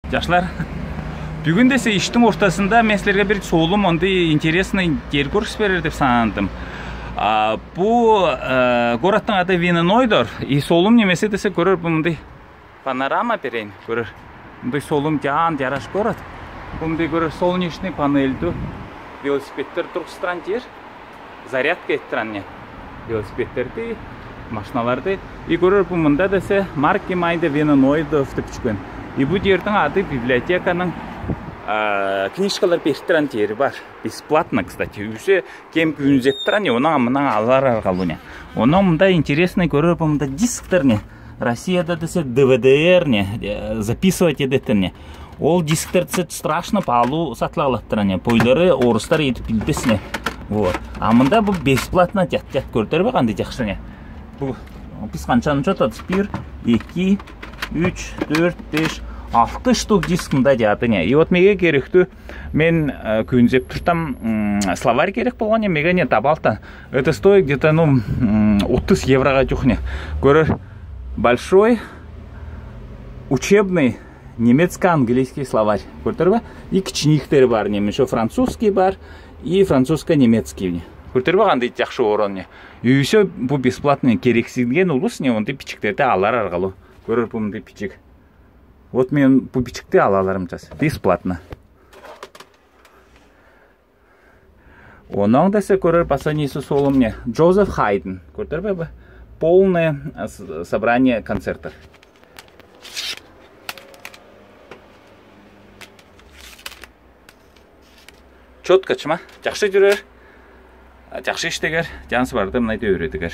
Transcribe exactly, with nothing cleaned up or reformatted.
Жакшылар, бюгюн десе иштиң ортасында мен силерге бир соолум, ондай интересный ери көргизип берер деп санадым. А, бу, э, городтың аты Венненойдорф. И соолум немеси десе, көрер, бу мындай панорама берейин, көрер. Мындай соолум, жаан, жараш город. Бу мындай, көрер, солнечный панельдуу велосипедтер тургызып турган жер. Зарядка этип турган не. Велосипедтерди, машиналарды. И көрер, бу мында десе Marktgemeinde Wennenneudorf деп бичкен. И бу жердиң аты библиотеканың, а, книжкалар берип турган жери бар. Бесплатно, кстати. Уже кем күүнзеп турган не, оннан мындан алар аргалуу не. Оннан мында интересный, көрер, бу мында дисктер не. Россияда десе ДВД-лар не, э, записывать этетин не. Ол дисктер десе страшно паалуу сатылып алып турган не. Пойлары орыстар этип билдис не. Вот. А мында бу бесплатно жат-жат, көрдүңөр бе, кандай жакшы не. Бу биз канчаны чоотадыс? Бир, эки, үч, дөрт, беш, алты штук диск мында жаады не. И вот меге керектүү, мен, э, күүнзеп турам, м, словарь керек болган не, меге не таба алтам. Это стоит где-то, ну, м, отыз еврога жук не. Көрер, большой учебный немецко-английский словарь. Көрдүңөр бе? И кичинектери бар не, ещё французский бар, и французско-немецкий не. Көрдүңөр бе, кандай жакшы орын не. И всё, бу бесплатный, керексинген улус не, ондай бичиктерди алар аргалуу. Көрер, бу мындай бичик. Вот мен бу бичикти ала аларым час. Бесплатно. Оннан десе, көрер, баса не соолум не. Джозеф Хайдн. Көрдүңөр бе? Полное, а, с-, собрание концертов. Чётко чыма. Жакшы жүрер. А, жакшы иштегер. Жансыз барды мынайды өөредигер.